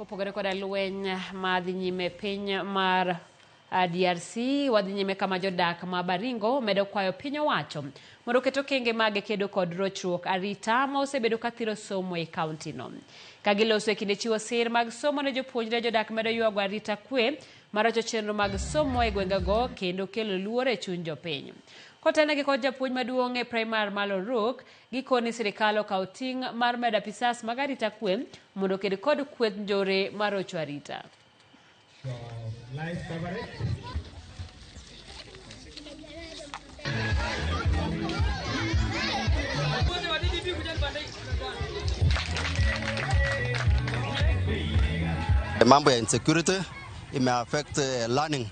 Kopogore koda lweny madhi nyime piny mar DRC, wadhi nyime kama jodak ma Baringo medo kwayo piny owacho mondo oket okenge mag kedo kod rochruok arita ma osebedo ka thiro somo e kaunti no. Ka giloso e kinde chiwo sir mag somo ne jopuonjre, jodak medo ywago arita kwe marocho chenro mag somo e gwengego kendo kelo luoro e chuny jopiny. Kotelnegi kod japuonj maduong' e primar ma Loruk, gikoni sirikal okawo ting' mar medo apisas mag arita kwe mondo oked kod kweth njore marocho arita. Live coverage. Mambo ya insecurity imeaffect learning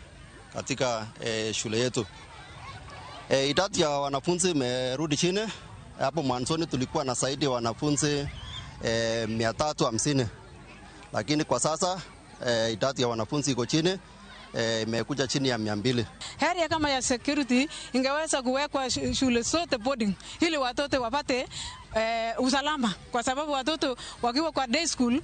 katika shule yetu. Idadi ya wanafunzi imerudi chini. Hapo mwanzoni tulikuwa na zaidi ya wanafunzi 350, lakini kwa sasa idadi ya wanafunzi iko chini, imekuja chini ya 200. Area kama ya security ingeweza kuwekwa shule zote boarding ili watoto wapate usalama, kwa sababu watoto wakiwa kwa day school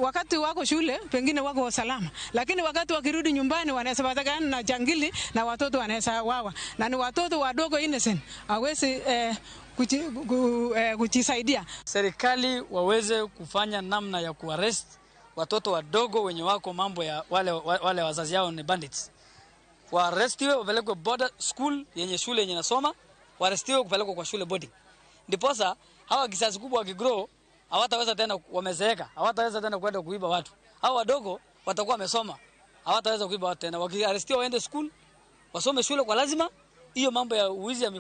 wakati wako shule pengine wako salama, lakini wakati wakirudi nyumbani wanaweza patikana na jangili na watoto wanaweza wawa, na ni watoto wadogo innocent hawezi kujisaidia. Serikali waweze kufanya namna ya kuarrest watoto wadogo wenye wako mambo ya wale wazazi yao ni bandits. Waarestiwe wapelekwe border school yenye shule yenye nasoma, waarestiwe kupelekwa kwa shule boarding. Ndiposa hawa kizazi kubwa wakigrow hawataweza tena, wamezeeka, hawataweza tena kwenda kuiba watu. Hawa wadogo watakuwa wamesoma, hawataweza kuiba watu tena. Wakiarestiwa waende school, wasome shule kwa lazima. Hiyo mambo ya uwizi ya